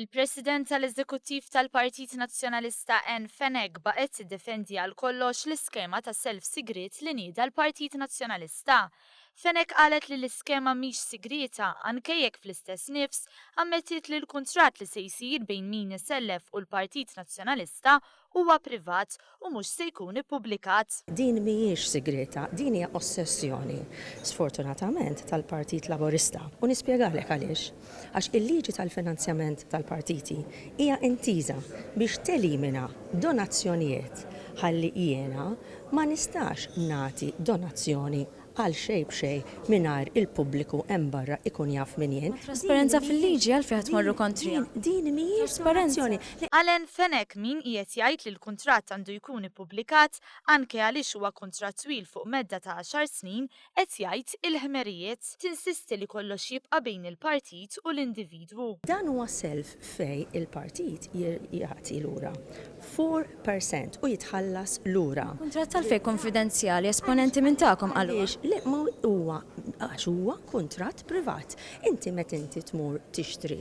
Il-President tal-Eżekuttiv tal-Partit Nazzjonalista Ann Fenech baqgħet tiddefendi għal kollox l-iskema ta' self sigriet li nieda l-Partit Nazzjonalista. Fenech qalet li l-iskema mhix sigrieta anke jekk fl-istess nifs ammettiet li l-kuntratt li se jsir bejn min isellef u l-Partit Nazzjonalista huwa privat u mhux se jkun ippubblikat. Din mhijiex sigrieta, din hija ossessjoni, sfortunatament, tal-Partit Laburista. U nispjegalek għaliex. Għax il-liġi tal-finanzjament tal-partiti hija intiża biex telimina donazzjonijiet ħalli jiena ma nistax nagħti donazzjoni għal xejn b'xejn mingħajr il-pubbliku hemm barra ikun jaf min jien. Ma trasparenza fil-liġi għalfejn ħa tmorru kontriha? Din mhijiex donazzjoni. Alan Fenech min qiegħed jgħid li l-kuntratt għandu jkun ippubblikat anke għaliex huwa kuntratt twil fuq medda ta' għaxar snin qed jgħid il-ħmerijiet. Tinsisti li kollox jibqa' bejn il-partit u l-individwu. Dan huwa self fejn il-partit jagħti lura 4% u jitħallas lura. Kuntratt għalfejn kunfidenzjali, esponenti minn tagħkom qaluha. Għaliex? Le, ma huwa għax huwa kuntratt privat. Inti meta inti tmur tixtri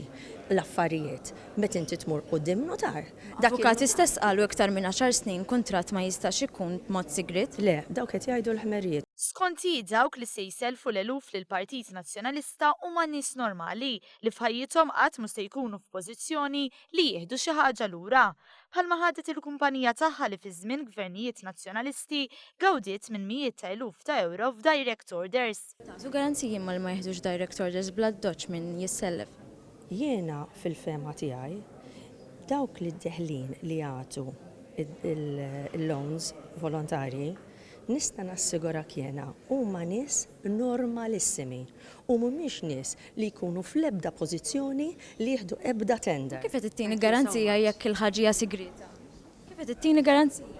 l-affarijiet, meta inti tmur quddiem nutar, dak il. Avukati stess qalu iktar minn għaxar snin kuntratt ma jistax ikun b'mod sigriet. Le, dawk qed jgħidu l-ħmerijiet. Skont hi, dawk li se jsellfu l-eluf lill-Partit Nazzjonalista huma nies normali li f'ħajjithom qatt mhu se jkunu f'pożizzjoni li jieħdu xi ħaġa lura. Bħalma ħadet il-kumpanija tagħha li fi żmien gvernijiet Nazzjonalisti gawdiet minn mijiet ta' eluf ta' ewro f'direct orders. Tagħtu garanziji imma li ma jieħdux direct orders bl-addoċċ min jissellef. Jiena fil-fehma tiegħi dawk li deħlin li jagħtu il-loans volontarji nista' nassigurak jiena huma nies normalissimi u mhumiex nies li jkunu fl-ebda pożizzjoni li jieħdu ebda tender. U kif qed ittini garanzija jekk il-ħaġa hija sigrieta? Kif qed ittini garanzija?